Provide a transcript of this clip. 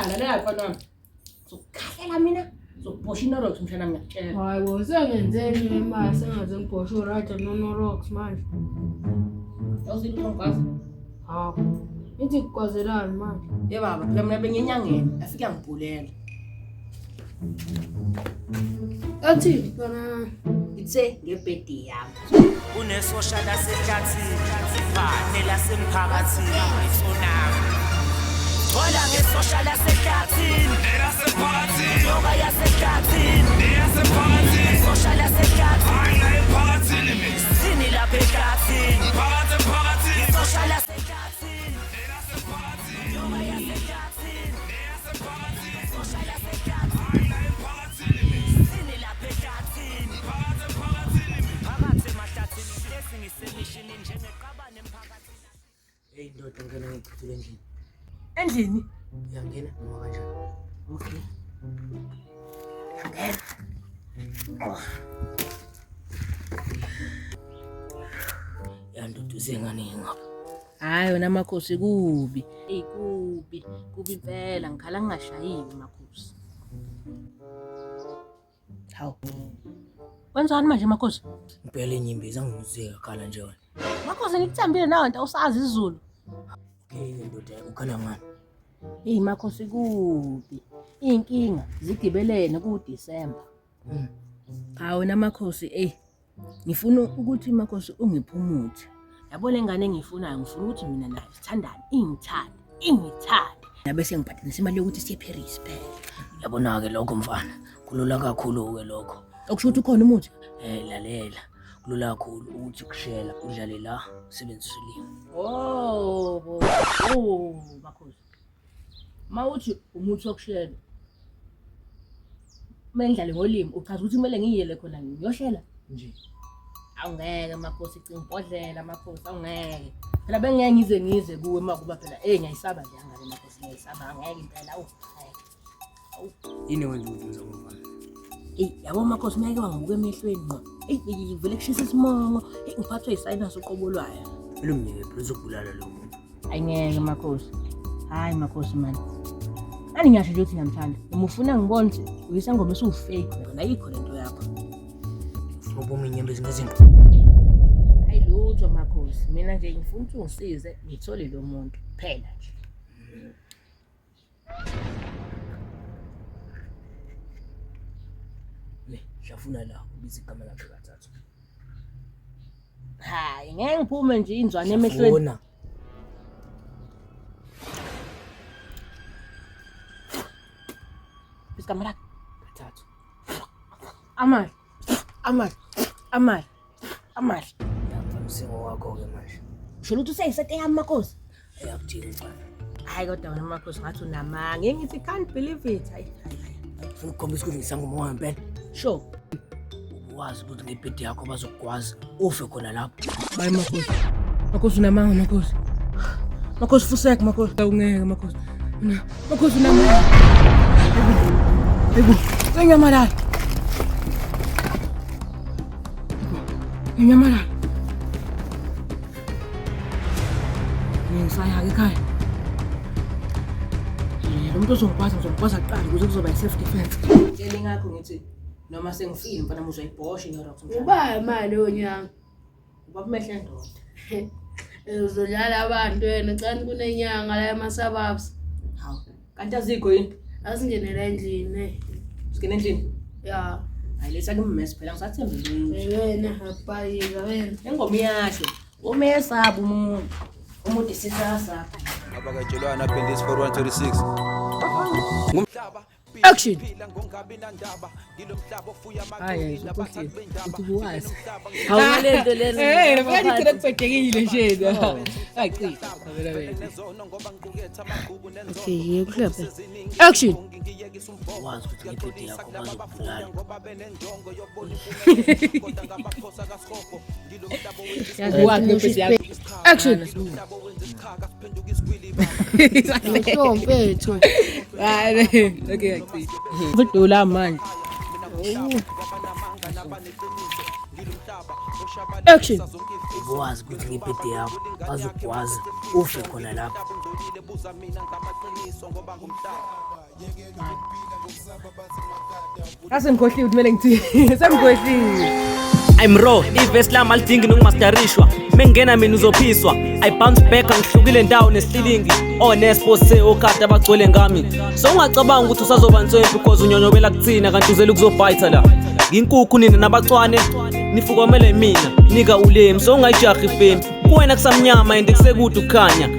Lalela mfana wami. Ngizokukhahlela mina. Ngizokubhosha iNorox mshana ngiyakutshela. Hayi bo, sengenzeni imali sengaze ngibhoshe uRaja noNorox manje. Awuzini ungikwazi. Hawu. Ithi kukwazelani manje? Ye baba, phela mina benginyangeni, afike angibhulela. Athi bana Ithe ngebhedi yami. Kunesosha lasehlathini, nelasemphakathini, isonami. Gcwala ngesosha lasehlathini, Nelasemphakathini, nyoka yasehlathini, neyasemphakathini, sosha lasehlathini, hayi la emphakathini mina. sini lapha ehlathini, Phakathi emphakathini, sosha lasehlathini, nelasemphakathini, nyoka yasehlathini, neyasemphakathini, sosha lasehlathini, hayi la emphakathini mina. sini lapha ehlathini, Phakathi emphakathini mina. phakathi emahlathini, hlezi ngisemishinini njengeqabane emphakathini. Hey ndoda ngena ngichithule endlini. Endlini. Uyangena noma kanjani? Okay. Ya ndoda usengane ngapha. Hayi wena makhosi kubi. Ey kubi, kubi impela ngikhala ngingashayiwe makhosi. Hawu. Wenzani manje makhosi? Impela inyembezi angizuzeka khala nje wena. Makhosi ngikuthambile nawe nto awusazi isiZulu. Okay ndoda ukhala ngani? Hey makhosi kubi. Inkinga zigibelene ku December. Hawu wena makhosi ey ngifuna ukuthi makhosi ungiphumuthe. Yabo le ngane engiyifunayo ngifuna ukuthi mina nayo sithandane, ingithande, ingithande. Nabe sengibhadanisa imali yokuthi siye Paris phela. Yabona ke lokho mfana. Kulula kakhulu ke lokho. Okusho ukuthi ukhona umuthi. Eh lalela. Kulula kakhulu ukuthi kushela udlale la usebenzise ulimi. Oh, oh, makhosi. Mawuthi umuthi wokushela. Mengidlale ngolimi uchaza ukuthi kumele ngiyele khona ngiyoshela. Nje. Awungeke makhosi cinga ibhodlela makhosi awungeke. Phela bengeke ngize ngize kuwe makuba phela eh ngiyayisaba nje angane makhosi ngiyayisaba angeke impela awu. ngeke. Yini wenza ukuthi ngizama mfana? Eyi yabo makhosi ngeke wangibuka emehlweni ngqo. Eyi eyi, vele kushisa isimongo. Eyi ngiphathwe yisinus uqobo lwayo. Phela umnike phela uzokubulala lo muntu. Ayingeke makhosi. Hayi makhosi mani. Ani ngiyasho nje ukuthi ngiyamthanda. Uma ufuna ngibone ukuthi uyisangoma esiwu-fake wena ayikho lento yakho. Ufuna ukubona inyembezi ngezinto. Hayi lutho makhosi. Mina nje ngifuna ukuthi ungisize ngithole lo muntu kuphela nje. Le, hlafuna la ubiza igama lakhe kathathu. Hayi ngeke ngiphume nje inzwane emehlweni. Hlafuna. Igama lakhe. Kathathu. Amahle. Amahle. Amahle. Amahle. Ya mfana usingo wakho ke manje. Usho ukuthi useyisete yami makhosi. Eyakudinga mfana. Hayi kodwa wena makhosi ngathi unamanga. Ngeke ngithi can't believe it. Hayi hayi hayi. Ufuna ukukhombisa ukuthi ngisangoma wangempela. Sure. Uwazi ukuthi ngebhedi yakho bazokugwaza ufe khona lapho. Hayi makhosi. Makhosi unamanga makhosi. Makhosi fusek makhosi. Awungeke makhosi. Makhosi unamanga. Hayibo. Senyamalala. Nginyamalala. Ngisaya-ke ekhaya. Lo muntu ozongikwazi ngizomkwazi kuqala ukuze kuzoba i-self defense. Tshela ingakho ngithi noma sengifile mfana muzoyibhosha iNorox mfana. Ubani manje leyo nyanga? Ubaba umehle ndoda. Uzodlala abantu wena cani kunenyanga la ema-suburbs. Hawu. Kanti azikho yini? Asingenela endlini. eh. Singena endlini. Ya. Hayi letha kimi phela ngisathembile lutho. Wena abhayika wena. Engoma iyasho. Umesaba umuntu. Umuntu isisasa. Abakatshelwana Appendix 4136 Ngumhlaba Action. phila ngongabi nandaba ngilomhlaba ofuya Hayi, amaqoqo ukhohliwe. bendaba Uthi ubuwazi. Hawu ngalento lena. Eh, manje ngicela kubhedekile nje la. Ayi cha. nezono ngoba ngiqukethe amagqubu nenzono Okay, yekuhlaphe. Action. ngiyekisa umbhongo Wazi ukuthi ngebhedi yakho bazokubulala. ngoba benenjongo yokubona impumelelo kodwa ngabaphosa kasihogo ngilomhlaba Yazi ngebhedi yakho. Action. wenza isichaka siphenduka isikwiliba Sho mfethu. Hayi, okay ayi. Kudula manje. Action. Wazi ukuthi ngebhede yakho bazokugwaza ufe khona lapho. Ase ngikhohliwe ukuthi kumele ngithini. Sengikhohliwe. I'm raw, ivesi lami alidingi nokumasterishwa. Mengingena mina uzophiswa. I bounce back angihlukile ndawo nesihlilingi. Onespo se okade abagcwele ngami. So ungacabanga ukuthi usazoba nswempu because unyonyobela kuthina kanti uzele ukuzobhayitha la. Nginkukhu nina nabacwane nifukamele mina nika ulemi so ungayijahi ifemi. Kuwena kusamnyama and kusekude ukukhanya.